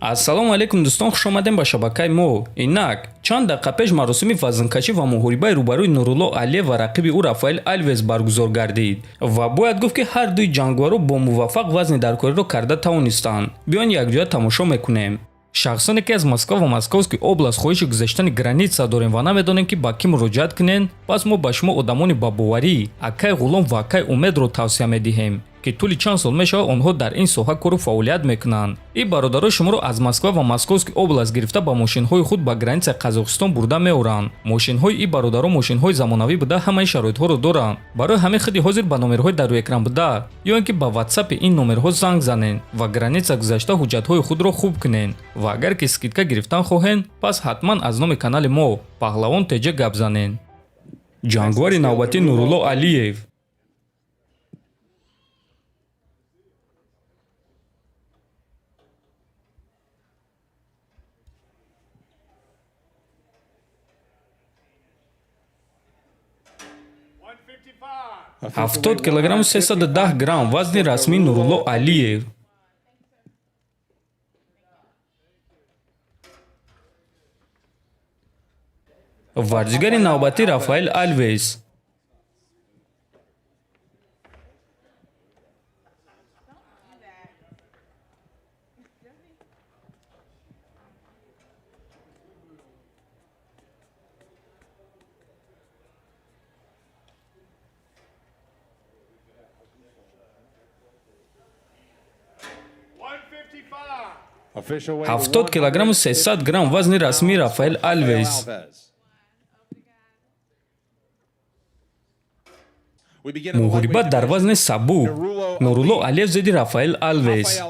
Ассалому алайкум, дӯстон, хуш омадем ба шабакаи мо. Инак, чанд дақиқа пеш маросими вазнкашӣ ва муҳорибаи рӯбарӯи Нурулло Алиев ва рақиби ӯ Рафаэл Алвес баргузор гардид. Ва бояд гуфт, ки ҳар дуи ҷангваро бо муваффақ вазни даркориро карда тавонистанд. Биён, якҷоя тамошо мекунем. Шахсоне, ки аз Москва ва Московский область хоҳиши гузаштани граница дорем ва намедонем, ки ба кӣ муроҷиат кунем, пас мо ба шумо одамони ба боварӣ, акай Ғулом ва акай Умедро тавсия медиҳем, ки тӯли чанд сол мешавад, онҳо дар ин соҳа кору фаъолият мекунанд. Ин бародаро шуморо аз Москва ва Московский область гирифта, ба мошинҳои худ ба границаи Қазоқистон бурда меоранд. Мошинҳои ин бародаро мошинҳои замонавӣ буда, ҳамаи шароитҳоро доранд. Барои ҳамин худи ҳозир ба номерҳои дар рӯи экран буда ё ин ки ба ватсапи ин номерҳо занг занед ва граница гузашта, ҳуҷҷатҳои худро хуб кунед. Ва агар ки скидка гирифтан хоҳед, пас ҳатман аз номи канали мо Паҳлавон Теҷа гап занед. Ҷангвари навбатӣ Нурулло Алиев. 70 килограмму 310 грамм вазни расмии Нурулло Алиев. Варзигари навбатӣ Рафаэл Алвес. 70 килограмму 300 грамм вазни расмии Рафаэл Алвес. Муҳориба дар вазни сабук, Нурулло Алиев зидди Рафаэл Алвес.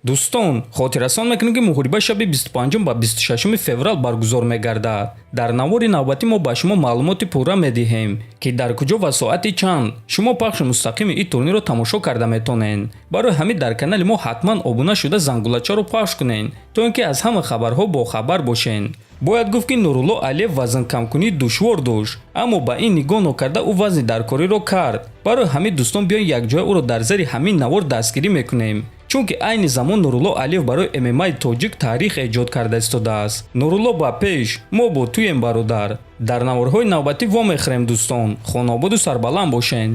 Дӯстон, хотиррасон мекунем, ки муҳориба шаби 25 ба 26 феврал баргузор мегардад. Дар навори навбатӣ мо ба шумо маълумоти пурра медиҳем, ки дар куҷо ва соати чанд шумо пахши мустақими ин турнирро тамошо карда метавонед. Барои ҳамин дар канали мо ҳатман обуна шуда, зангулачаро пахш кунед, то ин ки аз ҳама хабарҳо бохабар бошед. Бояд гуфт, ки Нурулло Алиев вазнкамкунии душвор дошт, аммо ба ин нигоҳ нокарда, ӯ вазни даркориро кард. Барои ҳамин, дӯстон, биёед, якҷоя ӯро дар зери ҳамин навор дастгирӣ мекунем, чунки айни замон Нурулло Алиев барои ММАи тоҷик таърих эҷод карда истодааст. Нурулло, ба пеш, мо бо туем, бародар. Дар наворҳои навбатӣ вомехӯрем. Дӯстон, хонаободу сарбаланд бошед.